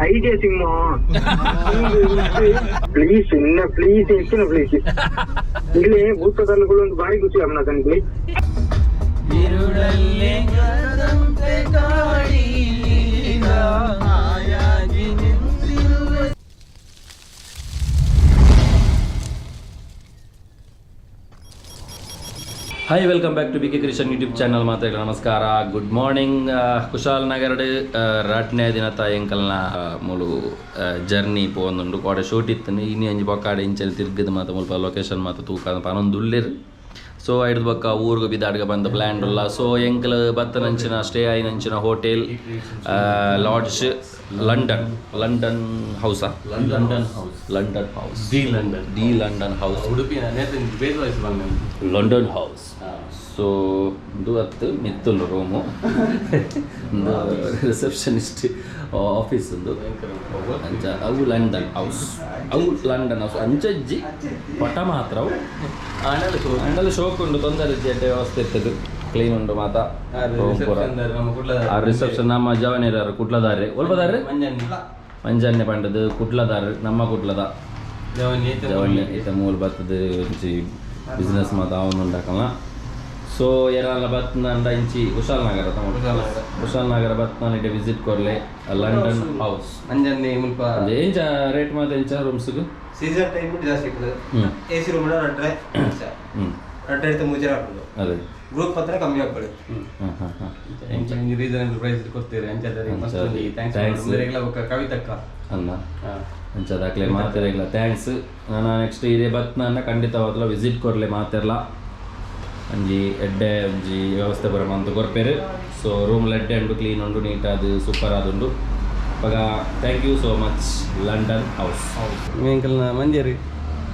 Idea Simha please ಇನ್ನ please ಹೆಚ್ಚಿನ please ಇಲ್ಲಿ ಭೂತದಲ್ಲುಗಳು ಒಂದು ಬಾರಿ ಖುಷಿ ಅಮ್ಮನ ಕಣ್ಲಿ. Hi, welcome back to B K Krishan YouTube channel. ಮಾತಾಡ ನಮಸ್ಕಾರ, ಗುಡ್ ಮಾರ್ನಿಂಗ್. ಕುಶಾಲ್ ನಗರಡ್ ರಡ್ನೇ ದಿನತ ಎಂಕಲ್ನ ಮೂಲು ಜರ್ನಿ ಪೋವೊಂದುಂಡು. ಕೋಡೆ ಶೂಟ್ ಇತ್ತು, ಇನಿ ಒಂಜಿ ಬೊಕ್ಕಾಡೆ ಇಂಚೆಲ್ ತಿರ್ಗದ ಮಾತ ಮುಲ್ಪ ಲೊಕೇಶನ್ ಮಾತ ತೂಕ ಪನೊಂದು ಉಲ್ಲೆರ್. ಸೊ ಐಡ್ದ್ ಬೊಕ್ಕ ಊರ್ಗ್ ಬಿದಾಡ್ಗ ಬಂದ ಪ್ಲ್ಯಾನ್ ಉಲ್ಲ. ಸೊ ಎಂಕಲ್ ಬತ್ತನಂಚಿನ ಸ್ಟೇ ಆಯಿನಂಚಿನ ಹೋಟೆಲ್ ಲಾಡ್ಜ್ ಲಂಡನ್, ಲಂಡನ್ ಹೌಸಾ? London house. London house. The London. The London house. Udupi ಬೇಜ. London house. So ಇದು ಅತ್ತು ಮಿತ್ತುಂಡು ರೂಮು, ಒಂದು ರಿಸೆಪ್ಷನಿಸ್ಟ್ ಆಫೀಸ್ ಉಂದು. ಅಂಚ ಅವು ಲಂಡನ್ ಹೌಸ್, ಅವು ಲಂಡನ್ ಹೌಸ್ ಅಂಚಜ್ಜಿ ಪಟ ಮಾತ್ರ ಅವು. ಆಂಡಲ ಶೋಕ್ ಉಂಡು, ತೊಂದರೆ ಇಜ್ಜಿ, ಎಡ್ಡೆ ವ್ಯವಸ್ಥೆ ಇತ್ತದು, ಕ್ಲೀನ್ ಉಂಡು ಮಾತ ರೂಮ್ ಪೂರ. ಆ ರಿಸೆಪ್ಷನ್ ನಮ್ಮ ಜವನೇರಾರು ಕುಡ್ಲದಾರೆ, ಒಲ್ಪದಾರೆ ಮಂಜನ್ನೆ ಪಂಡದು ಕುಡ್ಲದಾರು, ನಮ್ಮ ಕುಡ್ಲದ ಜವನ್ಯ ಇತ್ತ ಮೂಲ ಬತ್ತದ ಒಂಜಿ ಬಿಸ್ನೆಸ್ ಮಾತ ಅವನುಂಡಕಲ್ಲ. ಸೊ ಏರಾಲ ಬತ್ನಂಡ ಇಂಚಿ ಕುಶಾಲ್ ನಗರ, ಕುಶಾಲ್ ನಗರ ಬತ್ನ ಇಡೆ ವಿಸಿಟ್ ಕೊರ್ಲೆ ಲಂಡನ್ ಹೌಸ್. ಅಂಜನ್ನೆ ಮುಲ್ಪ. ಎಂಚ ರೇಟ್ ಮಾತ, ಎಂಚ ರೂಮ್ಸ್ಗ್? ಸೀಸನ್ ಟೈಮ್ ಜಾಸ್ತಿ ಇರ್ತದೆ. ಎ ಸಿ ರೂಮ್ ರಡ್ರೆ ರಡ್ರೆ ಇತ್ತು ಮೂಜರ ಹಾಕೋದು. ಅದೇ. ಗ್ರೂಪ್ ಹತ್ರ ಕಮ್ಮಿ ಆಗ್ತದೆ. ಹಾಂ ಹಾಂ ಹಾಂ. ರೀಸನಬಲ್ ಪ್ರೈಸ್ ಕೊಡ್ತೀರಿ ಅಂಚ. Thanks. Thanks ಕವಿತಕ್ಕ. ಅಲ್ಲ, ಅಂಚದಾಕ್ಲೆ ಮಾತಿರಲ್ಲ. Thanks. ನಾನು ನೆಕ್ಸ್ಟ್ ಇದೇ ಬತ್ನ ಖಂಡಿತವಾಗ್ಲ ವಿಸಿಟ್ ಕೊರ್ಲೆ ಮಾತಿರ್ಲ. ಒಂಜಿ ಎಡ್ಡೆ ಒಂಜಿ ವ್ಯವಸ್ಥೆ ಬರ ಮಂತ್ ಕೊರ್ಪೇರು. ಸೊ ರೂಮ್ ಎಡ್ಡೆ ಉಂಡು, ಕ್ಲೀನ್ ಉಂಡು, ನೀಟ್ ಅದು ಸೂಪರ್ ಆದುಂಡು. ಇವಾಗ thank you so much London house. ಎಂಕಲ್ನ ಮಂಜೇರಿ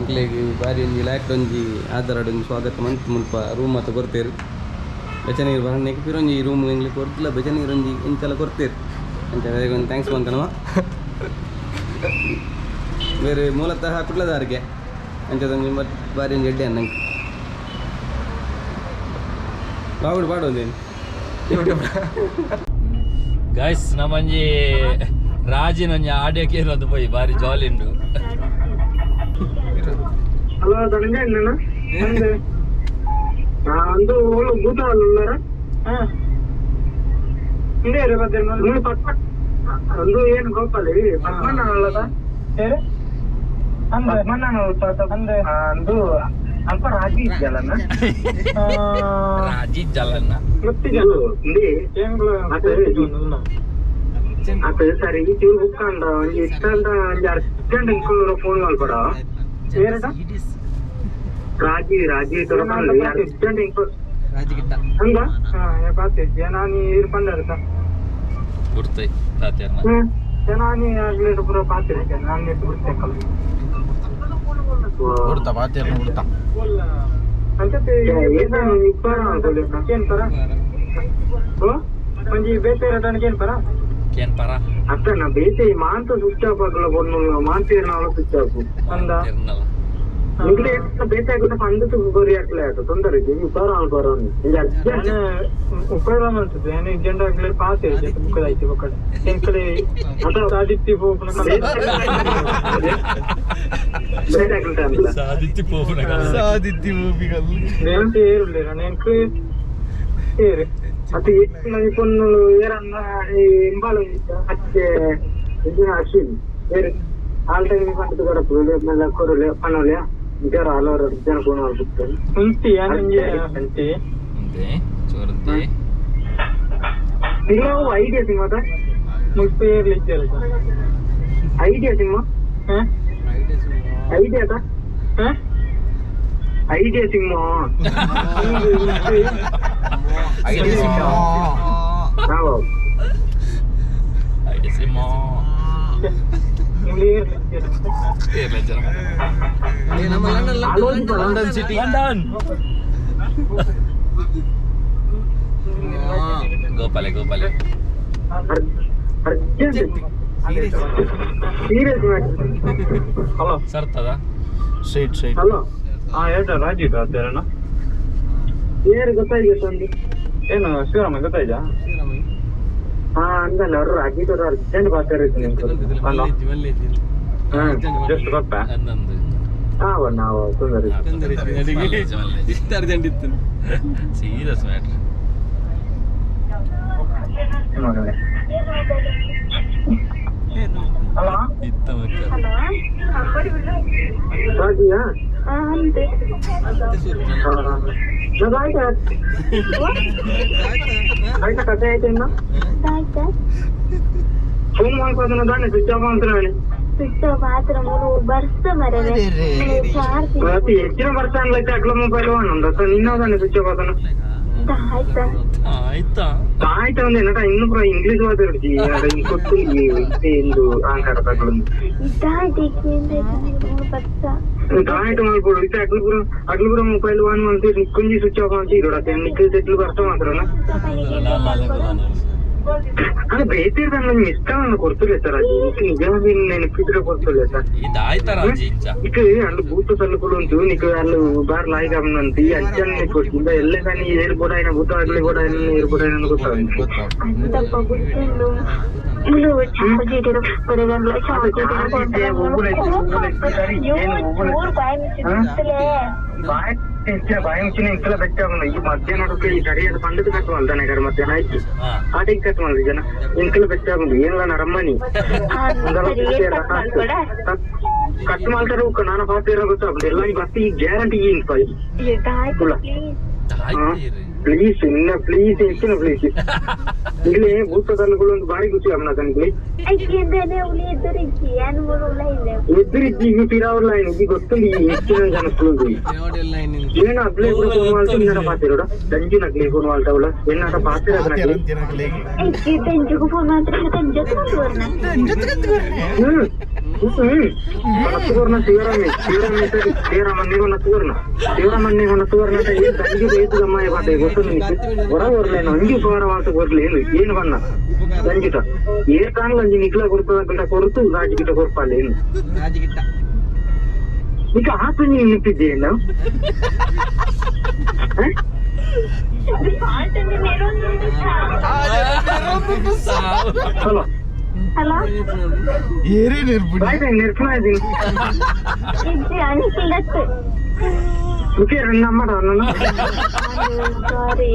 ಎಂಕ್ಲೆಗ್ ಬಾರಿ ಒಂಜಿ ಲ್ಯಾಕ್ ಒಂಜಿ ಆಧಾರ ಒಂಜಿ ಸ್ವಾಗತ ಮಂತ್ ಮುಲ್ಪ ರೂಮ್ ಮಾತ ಕೊರ್ತೇರು. ಬೆಚನೀರು ಬರಣ್ಣೆಗೆ ಪಿರೊಂಜಿ ರೂಮ್ ಎಂಗ್ಲಿಗೆ ಕೊರ್ತಿಲ್ಲ, ಬೆಚನೀರು ಒಂಜಿ ಇಂಚಲ ಕೊರ್ತೇರು. ಅಂಚ ಒಂದು thanks ಬಂತನವ. ಬೇರೆ ಮೂಲತಃ ಕುಡ್ಲದಾರಿಗೆ ಅಂಚದೊಂಜಿ ಬಾರಿ ಒಂಜಿ ಎಡ್ಡೆ ನಂಗೆ ಬಾಗುಡು ಪಾಡೊಂದೇನು. ಗೈಸ್, ನಮ್ಮಂಜಿ ರಾಜಿನ ಒಂಜಿ ಆಡಿಯೋ ಕೇರೊಂದು ಪೋಯಿ ಬಾರಿ ಜಾಲಿ ಉಂಡು. ಹಲೋ ಧನಂಜಯ, ಅಣ್ಣನ ಅಂದು ಓಳು ಭೂತ ಅಲ್ಲರ ಪದ್ಮ ಅಂದು ಏನು ಗೋಪಾಲಿ ಪದ್ಮಣ್ಣ ಅಲ್ಲದ ಪದ್ಮಣ್ಣ ಅಂದು ಅಲ್ಪ ರಾಜಿ ಇದ್ದಲ್ಲ. ರಾಜಿ ಜಲನ್ನ. ಅತ್ತ ಸರಿ, ಚೂರು ಬುಕ್ ಅಂಡ ಒಂಜಿ ಇಷ್ಟ ಅಂಡ ಒಂಜಿ ಅರ್ಜೆಂಟ್ ಇಂಕೊಳ್ಳೋರು ಫೋನ್ ಮಲ್ಪಡ. ರಾಜಿ ರಾಜಿ ಅರ್ಜೆಂಟ್ ಇಂಕೊ ಹಂಗ. ಗುರ್ತೈ ತಾತ್ಯರ್ನ. ಉಡ್ತಾ ಬಾತಿರ್ನ ಉಡ್ತಾ. ಕೇನ್ ಪರ. ಅತ್ತನ ಬೇತೆ ಮಾಂತ ಸ್ವಿಚ್ ಆಫ್ ಆಗಲ್ಲ ಬೊನ್ನು ಮಾಂತೇರ್ನಾಲ ಸ್ವಿಚ್ ಆಫ್. ತಿರ್ನಲ. ನಿಗ್ಲೆ ಬೇತೆ ಆಗುತ್ತ ಅಂದತು ಗೊರಿ ಹಾಕ್ಲೆ ಆಯ್ತು, ತೊಂದರೆ ಇದೆ ಉಪಕಾರ ಆಲ್ಬಾರ ಅರ್ಜೆಂಟ್. ಉಪಯೋಗ ಮಾಡ್ತದೆ ಜನರಾಗ್ಲೇ ಪಾಸ್ ಬುಕ್ಕದ ಐತಿ ಬೊಕ್ಕಡೆ ಎಂಕಲೆ ಸಾದಿತ್ತಿ ಪೋಪುನ. ಬೇತೆ ಆಗ್ಲಟ ಅಲ್ಲ. ಸಾದಿತ್ತಿ ಪೋಪುನ. ಸಾದಿತ್ತಿ ಮೂವಿಗಳು. ನೇಂತಿ ಏರುಲ್ಲೇರ ನೆಂಕ್ ಏರು. ಅತ್ತ ನನಗೆ ಪೊನ್ನು ಏರನ್ನ ಈ ಇಂಬಾಲ ಅಚ್ಚೆ ಇಂಜಿನ ಅಶ್ವಿನ್ ಏರು ಆಲ್ ಟೈಮ್ ಪಂಡದು ಕೊಡಪುಲೆ ಮೇಲೆ ಕೊರುಲೆ ಪನೋಲೆ ಜರ ಹಲವಾರು ಜನ ಫೋನ್ ಮಾಡ್ಬಿಡ್ತಾರೆ. ಉಂತಿ ಅಂಜಿ ಅಂತಿ. ಅಂತೆ ಚೋರಂತೆ. ಇಲ್ಲ, ಐಡಿಯಾ ಸಿಮ್ ಅದ. ಮುಲ್ಪ ಏರ್ಲಿ ಇಜ್ಜಲ್ಲ. ಐಡಿಯಾ ಸಿಮ್ ಐಡಿಯಾ ಅದ. Idea sim. Idea sim. ನಾವು ಐಡಿಯಾ ಸಿಮ್ಮೋ. ಏರ್ಲಿ ಇಜ್ಜಲ್ಲ. ನಮ್ಮ London London city. London ಗೋಪಾಲೆ ಗೋಪಾಲೆ. Urgent serious. Hello. ಸರ್ತದ. Straight straight. Hello. ಹಾ ಹೇಳ್ತಾ ರಾಜೀವ್ ಆತೇರಣ್ಣ. ಏರು ಗೊತ್ತಾಗಿದೆ ಒಂದು. ಏನು ಶಿವರಾಮ ಗೊತ್ತಾಯ್ತಾ? ಹಾ ಅಂದಲ್ಲ ಅವರು ಅಜಿತ್ ಅವರು ಅರ್ಜೆಂಟ್ ಪಾತ್ರ ಜಸ್ಟ್ ಗೊತ್ತಾ ಹಾ ನಾವು ತೊಂದರೆ ಇಷ್ಟು ಅರ್ಜೆಂಟ್ ಇತ್ತು ಸೀರಿಯಸ್ ಮ್ಯಾಟ್ರ್. Hello ಇತ್ತ ಮಕ್ಕಳು ರಾಜಿಯಾ? ಆಯ್ತಾ ಆಯ್ತಾ ಕಥೆ ಆಯ್ತಾ ಇನ್ನು ಫೋನ್ ಮಾಡ್ಕೋದನ್ನ ದಾನೆ ಸ್ವಿಚ್ ಆಫ್ ಅಂತಾನೆ. ಅತಿ ಹೆಚ್ಚಿನ ಬರ್ತಾನಲ್ಲ ಅಗ್ಲ ಮೊಬೈಲ್ ಒಂದೊಂದು ನಿನ್ನದಾನೆ ಸ್ವಿಚ್ ಆಫ್ ಅದನ್ನ ಆಯ್ತಾ ಆಯ್ತಾ ಒಂದು ಏನಟ ಇನ್ನು ಪೂರ ಇಂಗ್ಲೀಷ್ ಮಾತಾಡ್ತಿ ಗೊತ್ತು ಎಂದು ಆಂಕಾರ ಆಯ್ತು ಮಾಡ್ಬೋದು ಇತ್ತೆ ಅಗ್ಲಪುರ ಅಗ್ಲಪುರ ಮೊಬೈಲ್ ಒನ್ ಅಂತ ಕೊಂಜಿ ಸ್ವಿಚ್ ಆಫ್ ಅಂತ ಇರೋಡ ನಿಖಿಲ್ ಸೆಟ್ಲ್ ಬರ್ತಾ ಮಾತ್ರ ಅಲ್ಲ ಬೇತಿರ್ದ ಮಿಸ್ ಕೊಡ್ತಿಲ್ಲ ಸರ್ ಅದು ನಿಜವಾಗಿ ನೆನಪಿದ್ರೆ ಕೊಡ್ತಿಲ್ಲ ಸರ್. ಇದಾಯ್ತಾ ರಾಜಿ ಇಂಚ ಇಕ ಅಲ್ಲಿ ಭೂತ ತಲ್ಲುಗಳು ಉಂಟು ನಿಕ ಅಲ್ಲಿ ಬಾರ್ ಲಾಯ್ಕ್ ಅಂತ ಈ ಅಂಚನೆ ಕೊಡ್ತಿದ್ದ ಎಲ್ಲ కానీ ಏರ್ ಕೂಡ అయిన ಭೂತ ಆಗ್ಲಿ ಕೂಡ ಏರ್ ಕೂಡ అయిన ಗೊತ್ತಾಗ ಬಾಯಿ ಮುಚ್ಚಿನ ಇಂತಲ ಬೆಟ್ಟ ಈ ಮಧ್ಯಾಹ್ನ ಈ ಸರಿಯಾದ ಪಂಡದ ಕಟ್ಟು ಅಂತಾನೆ ಕರೆ ಮಧ್ಯಾಹ್ನ ಆಯ್ತು ಆಟಿಗೆ ಕಟ್ಟು ಮಾಡಿದ್ರಿ ಜನ ಇಂತಲ ಬೆಟ್ಟ ಏನಿಲ್ಲ ನರಮ್ಮನಿ ಕಟ್ಟು ಮಾಡ್ತಾರೆ ನಾನು ಪಾತ್ರ ಇರೋ ಗೊತ್ತಾಗ್ತದೆ ಎಲ್ಲ ಬಸ್ ಈ ಗ್ಯಾರಂಟಿ ಪ್ಲೀಸ್ ಇನ್ನ ಪ್ಲೀಸ್ ಹೆಚ್ಚಿನ ಪ್ಲೀಸ್ ಇಲ್ಲಿ ಭೂತದಲ್ಲುಗಳು ಒಂದು ಬಾರಿ ಖುಷಿ ಅಮ್ಮನ ಕಣ್ಲಿ ಎದುರಿಜ್ಜಿ ಈ ಪಿರಾವರ್ಲ ಈ ಗೊತ್ತುಂಡು ಈ ಹೆಚ್ಚಿನ ಜನಕ್ಕುಲು ಏನು ಅಗ್ಲೇ ಕೂಡ ಫೋನ್ ಮಾಡ್ತು ಇನ್ನಡ ಪಾತಿರೋಡ ದಂಜಿನ ಅಗ್ಲೇ ಫೋನ್ ಮಾಡ್ತಾವಳ ಎನ್ನಾಟ ಪಾತಿರೋದನ ಶಿವರಾಮೆ ಶಿವರಾಮೆ ಸರಿ ಶಿವರಾಮನ್ನಿಗೆ ಸುವರ್ಣ ಶಿವರಾಮನ್ನಿಗೆ ಸುವರ್ಣ ಅಂತ ಏನು ದಂಜಿ ರೇತದಮ್ಮ ಪಾತೆ ಗೊತ್ತು ನಿನಗೆ ಹೊರ ಬರ್ಲೇನು ಹಂಗೆ ಉಪಕಾರ ಮಾಡ್ತಾ ಬರ್ಲಿ ಏನು ಏನು ಬಣ್ಣ ರಂಜಿತ ಏ ಕಾಣಲ್ಲ ಅಂಜಿ ನಿಗ್ಲ ಕೊಡ್ತದ ಕೊರತು ರಾಜಗಿಟ ಕೊರ್ಪಾಲ ಏನು ಈಗ ಆತ ನೀನು ನಿಂತಿದ್ದೇನು ಹಲೋ ಹಲೋ ನಿರ್ಪಣ ಇದ್ದೀನಿ ಸಾರಿ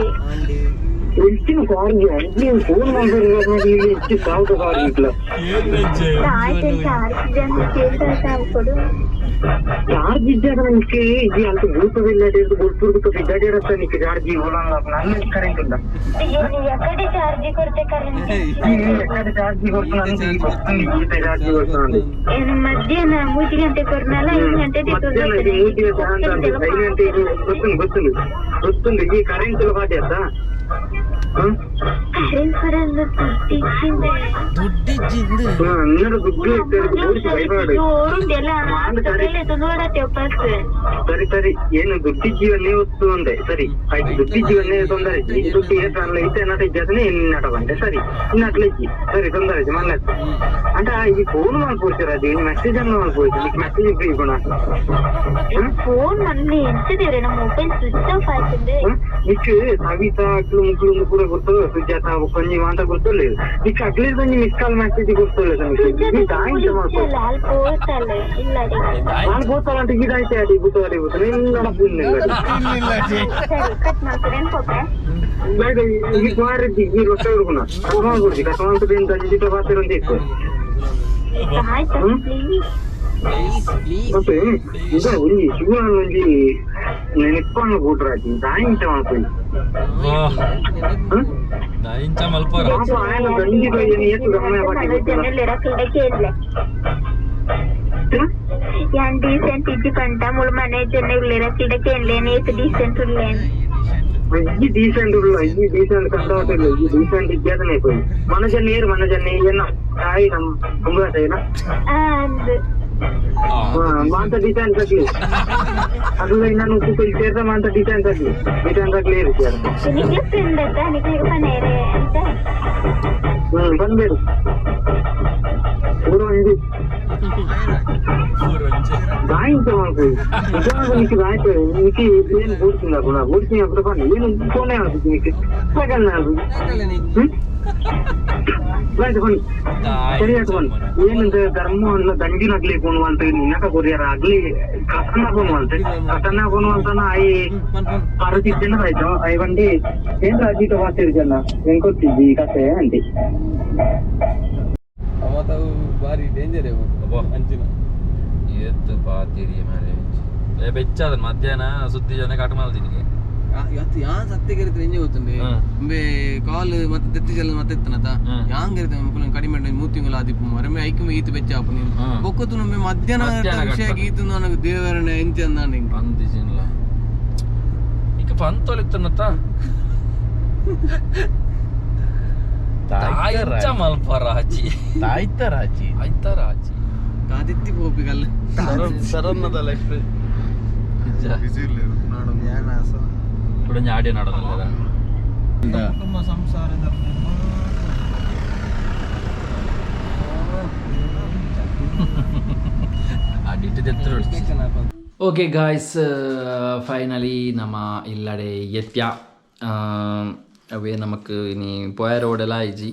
ಹೆಚ್ಚಿನ ಸಾರಿ ನೀನು ಫೋನ್ ಮಾಡಿದ್ರೆ ಹೆಚ್ಚು ಸಾವಿರ ಸಾರಿ ಇಟ್ಲ ಚಾರ್ಜ್ ಇದ್ದಾಗ ನನ್ಗೆ ఇది అంత భూతవిల్ల గుర్తుడుతో బిడ్డ నీకు ಚಾರ್ಜ್ ನನ್ನ ಕರೆಂಟ್ ಇಲ್ಲ ఎక్కడ ఛార్జ్ కొడితే కరెంట్ ఎక్కడ ಚಾರ್ಜ್ ಕೊಡ್తున్నాను గీత ಚಾರ್ಜ್ ಕೊಡ್తున్నాను మధ్యాహ్ನ 3 ಗಂಟೆ ಕೊಡ್ನಲ್ಲ 5 ಗಂಟೆ మధ్యాహ్ನ ఇది 3 గంటೆ 5 ಗಂಟೆ ఇది ಗೊತ್ತುಂಡು ಗೊತ್ತುಂಡು ಗೊತ್ತುಂಡು ಈ ಕರೆಂಟ್ ಬಾಟಿ ಆಯ್ತಾ ಕರೆಂಟ್ ಬರಲ್ಲ ದುಡ್ಡಿಚ್ಚಿಂದ ಸರಿ ಸರಿ ಏನು ದುಡ್ಡಿ ಜೀವನೇ ವಸ್ತು ಅಂದೆ ಸರಿ ಆಯ್ತು ದುಡ್ಡಿ ಜೀವನೇ ತೊಂದರೆ ಈ ದುಡ್ಡು ಏ ಇತ್ತೆ ನಾಟ ಇದ್ದಾನೆ ಇನ್ನಾಟ ಬಂದೆ ಸರಿ ಇನ್ನಾಟ್ಲ ಇಜ್ಜಿ ಸರಿ ತೊಂದರೆ ಇಜ್ಜಿ ಮಲ್ಲ ಅಂತ ಈ ಫೋನ್ ಮಾಡ್ಕೊಡ್ತೀರ ಅದು ಮೆಸೇಜ್ ಅನ್ನು ಮಾಡ್ಕೊಡ್ತೀನಿ ನಿಕ್ ಮೆಸೇಜ್ ಫ್ರೀ ಗುಣ ಫೋನ್ ಮೊನ್ನೆ ಎಂತದೇವ್ರೆ ನಮ್ಮ mobile switch off ಆಯ್ತಂದೆ ನಿಕ್ ಸವಿತಾ ಅಕ್ಲು ಮುಕ್ಲು ಪೂರ ಗೊತ್ತು ಸುಜಾತ ಕೊಂಜಿ ಮಾತ ಗೊತ್ತಿಲ್ಲ ನಿಕ್ ಅಗ್ಲಿದ್ ಒಂಜಿ miss call message ಗೊತ್ತಿಲ್ಲ ನಾನು ಬೋತಲ್ಲ ಅಂತ ಇದಾಯ್ತು ಅಡಿ ಬೂತ ಅಡಿ ಬೂತ ಈ ಬಾರಿದ್ದಿ ಈ ರೊಟ್ಟ ಹುಡುಗನ ಕಟ್ ಮಾಡ್ಬಿಡ್ತಿ ಕಟ್ ಮಾಡ್ಬಿಟ್ಟು ಏನು ದಂಜಿತ ಬಾತಿರಂತ ಇತ್ತು ಮತ್ತೆ ಇದು ಒಂಜಿ ಶಿವನ ಒಂಜಿ ನೆನಪನ್ನು ಕೂಟ್ರಾಕಿ ದಾಯಿಂಚ ಮಾಡ್ಕೊಳ್ಳಿ ದಾಯಿಂಚ ಮಲ್ಪರ ఆయన ದಂಜಿತ ಏನು ಏತು ಗಮನ ಯಾನ್ ಡೀಸೆಂಟ್ ಇಜ್ಜಿ ಪಂಟ ಮುಳು ಮನೆ ಜನ ಉಳ್ಳೇರ ಕಿಡಕೇನ್ಲೇನು ಏತ್ ಡೀಸೆಂಟ್ ಉಳ್ಳೇನು ಈ ಡೀಸೆಂಟ್ ಉಳ್ಳ ಈ ಡೀಸೆಂಟ್ ಕಂಡವಟ್ಟಿಲ್ಲ ಈ ಡೀಸೆಂಟ್ ಇದ್ದಾದನೆ ಪೋಯಿ ಮನಜನ್ ಏರು ಮನಜನ್ ಏನ ತಾಯಿ ನಮ್ಮ ತುಂಬಾ ಅಂದ್ ಮಾಂತ ಡಿಸೈನ್ ತಗ್ಲಿ ಅದು ನಾನು ಕೂಲಿ ಸೇರ್ದ ಮಾಂತ ಡಿಸೈನ್ ತಗ್ಲಿ ಡಿಸೈನ್ ತಗ್ಲಿ ಇರುತ್ತೆ ನಿಕ್ಲೆ ಫ್ರೆಂಡ್ ಅತ್ತ ನಿಕ್ಲೆ ಪನೇರೆ ಅಂತ ಬಂದ್ಬೇಡು ಊರು ಒಂಜಿ ಗಾయింಚ ಮಾಡ್ಕೊಳ್ಳಿ ನಿಜವಾಗ ನಿಕ್ಕೆ ಗಾಯ್ತು ನಿಕ್ಕೆ ಏನು ಬೂಡ್ತಿಲ್ಲ ಗುಣ ಬೂಡ್ತೀನಿ ಅప్పుడు ಬನ್ನಿ ಏನು ಫೋನೇ ಆಗುದು ನಿಕ್ಕೆ ಸಗಲ್ನ ಆಗುದು ಏನಂದ್ರೆ ಧರ್ಮವನ್ನು ದಂಡಿನಗ್ಲಿ ಕೊನುವಂತ ನಿನ್ನಕ ಕೊರಿಯರ ಆಗ್ಲಿ ಕಸನ ಕೊನುವಂತೆ ಕಸನ ಕೊನುವಂತನ I ಪಾರ್ವತಿ ಆಯ್ತು I ಬಂಡಿ ಏನ್ ರಾಜೀತ ವಾಸಿರ್ಜನ ಹೆಂಗ್ ಈ ಕಥೆ ಅಂತಿ ಮತ್ತವು ಭಾರಿ ಡೇಂಜರ್ ಅಂಚಿನ ಎತ್ತು ಪಾತಿರಿ ಮಾರೆ ಏ ಬೆಚ್ಚಾದ ಮಧ್ಯಾಹ್ನ ಸುದ್ದಿ ಜನ ಕಟ್ ಮಾಡ್ತೀನಿ ಇವತ್ತು ಯಾನ್ ಸತ್ಯ ಕರಿತ ಎಂಜೆ ಗೊತ್ತುಂಡೆ ಇಂಬೆ ಕಾಲ್ ಮತ್ತೆ ತೆತ್ತಿ ಜಲ ಮತ್ತೆ ಎತ್ತನತ ಯಾನ್ ಕರಿತ ಮುಕುಲನ್ ಕಡಿಮೆ ಮೂರು ತಿಂಗಳು ಆದಿಪ್ಪು ಮರಮೆ ಐಕುಮೆ ಈತು ಬೆಚ್ಚ ಆಪು ನೀನು ಬೊಕ್ಕತು ನಮ್ಮೆ ಮಧ್ಯಾಹ್ನ ವಿಷಯ ಈತು ನನಗೆ ದೇವರನೆ ಎಂಚ ಅಂದಾಂಡ ಇಂಕ್ ಅಂದಿಜಿನ್ಲ ಇಕ ಪಂತೊಲಿತ್ತನತ ತಾಯ್ಚ ಮಲ್ಪರ ಆಚಿ ತಾಯ್ತಾರ ಆಚಿ ಆಯ್ತಾರ ಆಚಿ ಕಾದಿತ್ತಿ ಪೋಪಿಗಲ್ಲ ಸರನ್ನದ ಲೈಫ್ ಕುಡಂಜ ಆಡಿಯೋ ನಾಡೋದಲ್ಲ ಕುಟುಂಬ ಸಂಸಾರದ ಓಕೆ ಗಾಯ್ಸ್, ಫೈನಲಿ ನಮ್ಮ ಇಲ್ಲಡೆ ಎತ್ಯ ಅವೇ ನಮಕ್ ಇನಿ ಪೋಯ ರೋಡೆಲ್ಲ ಇಜ್ಜಿ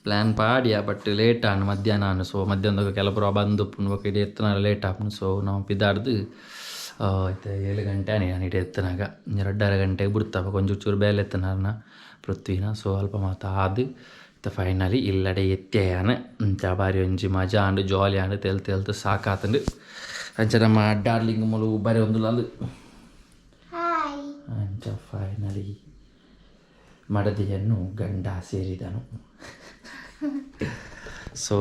ಪ್ಲ್ಯಾನ್ ಪಾಡ್ಯ ಬಟ್ ಲೇಟ್ ಆನು ಮಧ್ಯಾಹ್ನ ಆನು. ಸೊ ಮಧ್ಯಾಹ್ನದಾಗ ಕೆಲಪುರ ಬಂದು ಬೊಕ ಇಡೀ ಎತ್ತನ ಲೇಟ್ ಆಪುಂಡು. ಸೊ ನಾವು ಪಿದಾಡ್ದು ಇತ್ತೆ 7 ಗಂಟೆ ಆನಿ ನಾನು ಇಡೀ ಎತ್ತನಾಗ 2.5 ಗಂಟೆಗೆ ಬಿಡ್ತಾವ ಕೊಂಚ ಚೂರು ಬೇಲೆ ಎತ್ತನಾರನ ಪೃಥ್ವಿನ. ಸೊ ಅಲ್ಪ ಮಾತ ಆದು ಇತ್ತೆ ಫೈನಲಿ ಇಲ್ಲಡೆ ಎತ್ತೆಯಾನ ಇಂಚ ಬಾರಿ ಒಂಜಿ ಮಜಾ ಆಂಡ್ ಜಾಲಿ ಆಂಡ್ ತೆಲ್ತ್ ತೆಲ್ತ್ ಸಾಕಾತಂಡು. ಅಂಚ ನಮ್ಮ ಡಾರ್ಲಿಂಗ್ ಮುಲು ಬರೆ ಒಂದು ಲಲ್ ಅಂಚ ಫೈನಲಿ ಮಡದಿಯನ್ನು ಗಂಡ ಸೇರಿದನು. ಸೊ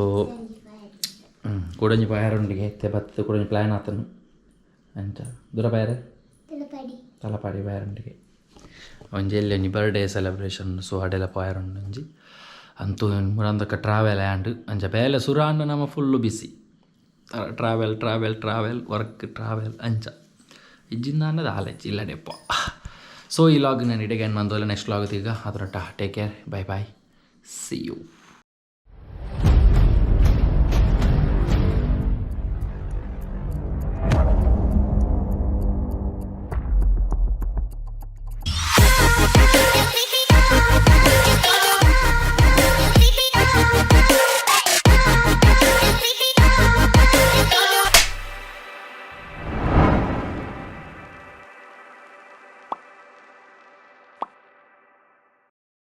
ಕುಡಂಜಿ ಪಾಯರೊಂಡಿಗೆ ಎತ್ತೆ ಬತ್ತದ ಕುಡಂಜಿ ಪ್ಲ್ಯಾನ್ ಆತನು. ಅಂಚ ದೂರ ಪಾಯರ ತಲಪಾಡಿ ಪಾಯರೊಂಡಿಗೆ ಒಂಜಿ ಎಲ್ಲಿ ಒಂಜಿ ಬರ್ಡೇ ಸೆಲೆಬ್ರೇಷನ್. ಸೊ ಅಡೆಲ ಪಾಯರುಂಡು ಒಂಜಿ ಅಂತೂ ಮುರಂದಕ ಟ್ರಾವೆಲ್ ಆ್ಯಂಡ್ ಅಂಚ ಬೇಲೆ ಸುರಾಂಡ್ ನಮ್ಮ full busy travel travel travel work travel ಅಂಚ ಇಜ್ಜಿಂದ ಆಲೆಚ್ ಇಲ್ಲಡೆಪ್ಪ. ಸೊ ಈ ಲಾಗ್ ನಾನು ಇಡೀ ಬಂದೋಲ್ಲ ನೆಕ್ಸ್ಟ್ ಲಾಗ್ ಈಗ ಅದರೊಟ್ಟ take care, bye bye, see you.